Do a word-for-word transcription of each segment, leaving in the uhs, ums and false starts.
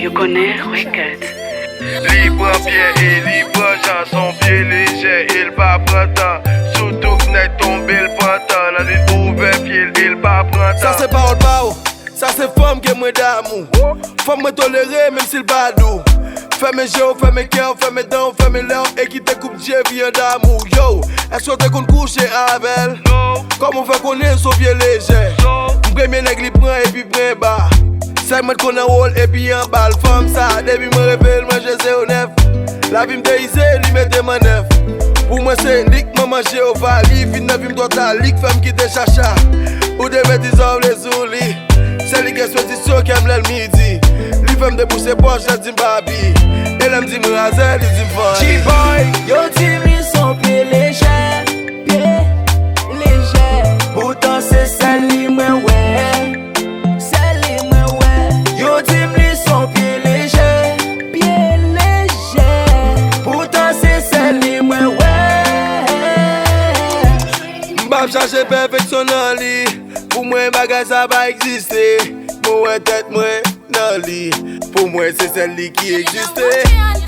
Yo konnen Records. Li pran pye e li pran jan, son pye lejè e l pa pran tan. Sou tout nèg tonbe l pran tan, nan li ouvè pye l e l pa pran tan. Sa se pawòl pa w, sa se fanm ke mwen damou. Fanm mwen tolere menm si l pa dou. Fèmen je w, fèmen kè w, fèmen dan w, fèmen lè w e kite koup je vi an damou. Yo, èske w te konn kouche avè l? Kòman w fè konnen son pye lejè? M premye nèg li pran epi pran ba. Sèl mwen t konn anwo l epi anba l. Fanm sa, depi mwen reve l, mwen je zewo nèf. Lavi m te ize, li mete m an nèf. Pou mwen se li k manman Jewova, li vin nan vi m twò ta, li k fè m kite chacha. Ou te met izòv le sou li. Se li k ekspetisyon kè m lè l midi. Li fè m debouse pòch, lè di m papi. E lè m di m razè, li di m fann. G-Boy, yo di m li son pye lejè, pye lejè. Poutan se sèl li mwen wè. Sèl li mwen wè. Yo di m li son pye lejè, pye lejè. Poutan se sèl li mwen wè. M p ap chache pèfeksyon nan li. Pou mwen bagay sa pa egziste. Mwen wè tèt mwen nan li. Pou mwen se sèl li ki egziste.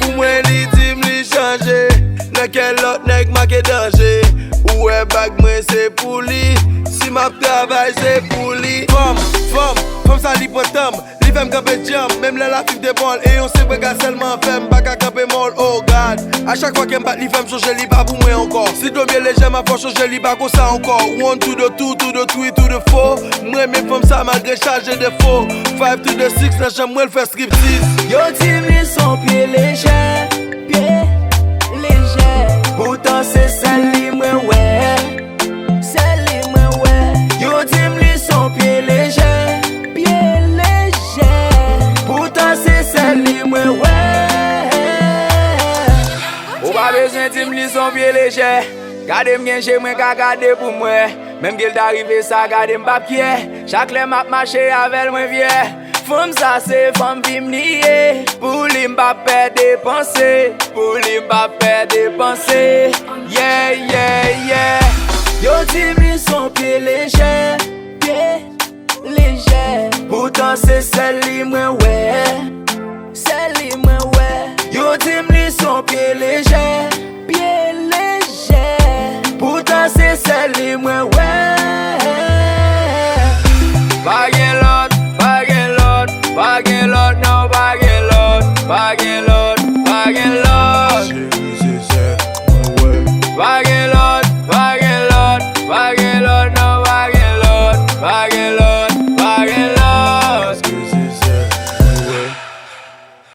Pou mwen li di m li chanje. Nan kèl lòt nèg make danje. Ou wè bag mwen se pou li. Si m ap travay se pou li. Fanm, fanm, fanm sa li pran tan m. Li fè m kanpe djanm. Menm lè lafi m te mòl. E yon senp rega sèlman fè m pa ka kanpe mòl. Oh God. A chak fwa ke m bat li fè m sonje li pa pou mwen ankò. Si dlo m ye lejè m ap fè w sonje li pa konsa ankò. One to the two, to the three, to the four. M renmen fanm sa malgre chaje defo. Five to the six nan janm mwen l fè striptease. Yo di m li son pye lejè, pye lejè. Poutan se sèl li mwen wè. Sèl li mwen wè. Yo di m li son pye lejè, pye lejè. Poutan se sèl li mwen wè. Ou pa bezwen di m li son pye lejè. Gade m gen je mwen ka gade pou mwen. Menm ke l ta rive sa, gade m p ap kyè. Chak lè m ap mache avè l mwen fyè. Fanm sa se fanm vi m li ye. Pou li m p ap pè depanse. Pou li m p ap pè depanse. Yeah, yeah,